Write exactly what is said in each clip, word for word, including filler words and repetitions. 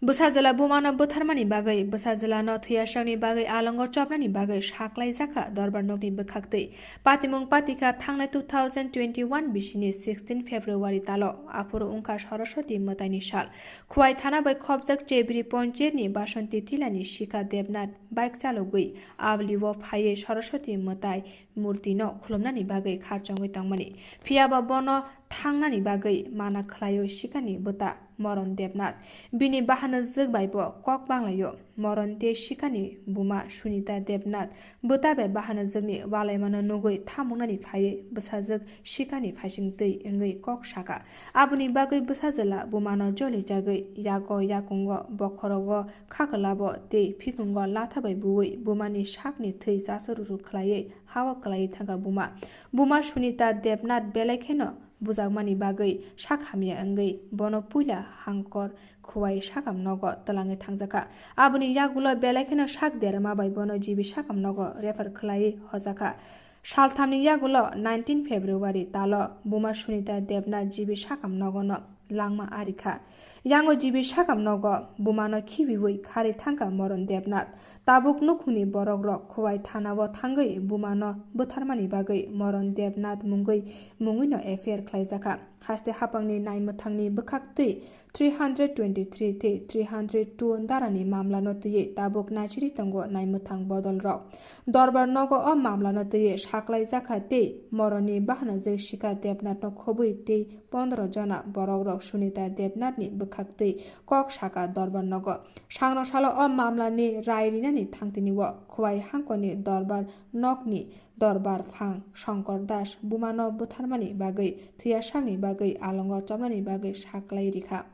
Bwsajwla bumano butharmani bagwi, bwsajwlano thwiyasakni bagwi alongo chopnani bagwi saklaijakha dorbar nokni bwkhaktwi. Patimung patikha thangnai two thousand twenty-one bisini sixteen February talo, aphuru wngkha Saraswati mwtaini sal. Khowai thana bai khopjak Chebri Ponchayatni Basanti Tilani Sikha Debnath bike chalogwi Avliwo phaiwi Saraswati mwtai murtino khulumnani bagwi kharchongwi tongmani. Phiyaba bono thangnani bagwi mana khlaio Sikhani bwta Moron Debnath. Bini bahanajwk bai bo kok banglaio. Moron tei Sikhani buma Sunita Debnath bwta bai bahanajwkni walaimano nugwi thamungnani phaiwi bwsajwk Sikhani phaisingtwi wngwi kok sakha. Aboni bagwi bwsajwla bumano jolijagwi yago yakungo bokhorogo khakwlabo tei phikungo latha bai buwi bumani sakni thwi chasaruru khlaiwi hawa kwlaiwi thangkha buma. Buma Sunita Debnath belai kheno bujakmani bagwi sak hamya wngwi bono puila hangkor Khowai sakam nogo twlangwi thangjakha. Aboni yagulo belai kheno sak derma bai bono G B sakam nogo refer khlaiwi hojakha. Salthamni yagulo nineteen February talo buma Sunita Debnath G B sakam nogono langma arikha. Yango G B sakam nogo bumano khibiwi kharwi thangkha Moron Debnath. Tabuk nukhungni borokrok Khowai thanao thangwi bumano butharmani bagwi Moron Debnath mungwi mungwino F I R khlaijakha. Haste hapangni naimwthangni bwkhaktwi three hundred twenty-three tei three hundred two darani mamlano twiwi tabuk naisiri tongo naimwthang bodolrok. Dorbar nogo o mamlano twiwi saklaijakha tei Moronni bahanajwk Sikha Debnathno khobwi tei pondro jona borokrok Sunita Debnathni bwkhaktwi kok sakha dorbar nogo. Sangno salo o mamlani rai rinani thangtini o Khowai hangkoni dorbar nokni dorbar phang Shankar Das bumano butharmani bagwi thwiyasakni bagwi alongo chopnani bagwi saklai rikha.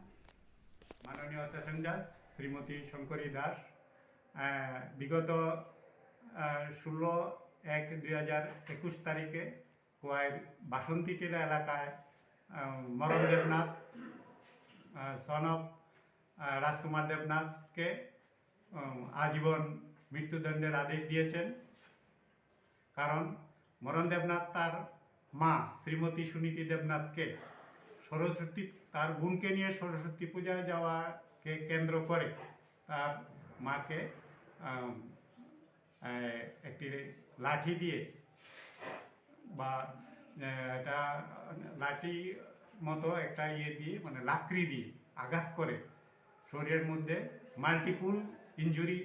মাননীয় সেশন জাজ শ্রীমতী শঙ্করী দাস, আহ, বিগত, আহ, ষোলো এক দুই হাজার একুশ তারিখে কোয়াইর বাসন্তী টিলা এলাকায়, আহ, মরণ দেবনাথ, আহ, son of, আহ, রাজকুমার দেবনাথকে, আহ, আজীবন মৃত্যুদণ্ডের আদেশ দিয়েছেন। কারণ মরণ দেবনাথ তার মা শ্রীমতী সুনীতি দেবনাথকে সরস্বতী, তার বোনকে নিয়ে সরস্বতী পূজায় যাওয়াকে কেন্দ্র করে তার মাকে, আম, এ, একটি লাঠি দিয়ে বা, এ, এটা লাঠি মতো একটা ইয়ে দিয়ে, মানে লাকড়ি দিয়ে আঘাত করে শরীরের মধ্যে মাল্টিপল ইনজুরি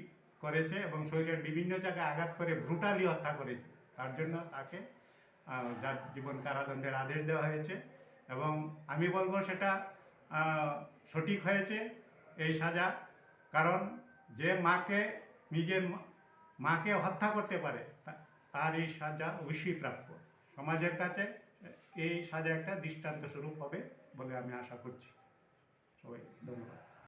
করেছে এবং শরীরের বিভিন্ন জায়গায় আঘাত করে ব্রুটালি হত্যা করেছে। তার জন্য তাকে, আহ, যাবজ্জীবন কারাদণ্ডের আদেশ দেওয়া হয়েছে এবং আমি বলবো সেটা, আহ, সঠিক হয়েছে এই সাজা, কারণ যে মাকে, নিজের মা-, মাকে হত্যা করতে পারে, তা-, তার এই সাজা অবশ্যই প্রাপ্য। সমাজের কাছে এই সাজা একটা দৃষ্টান্ত স্বরূপ হবে বলে আমি আশা করছি। সবাই ধন্যবাদ।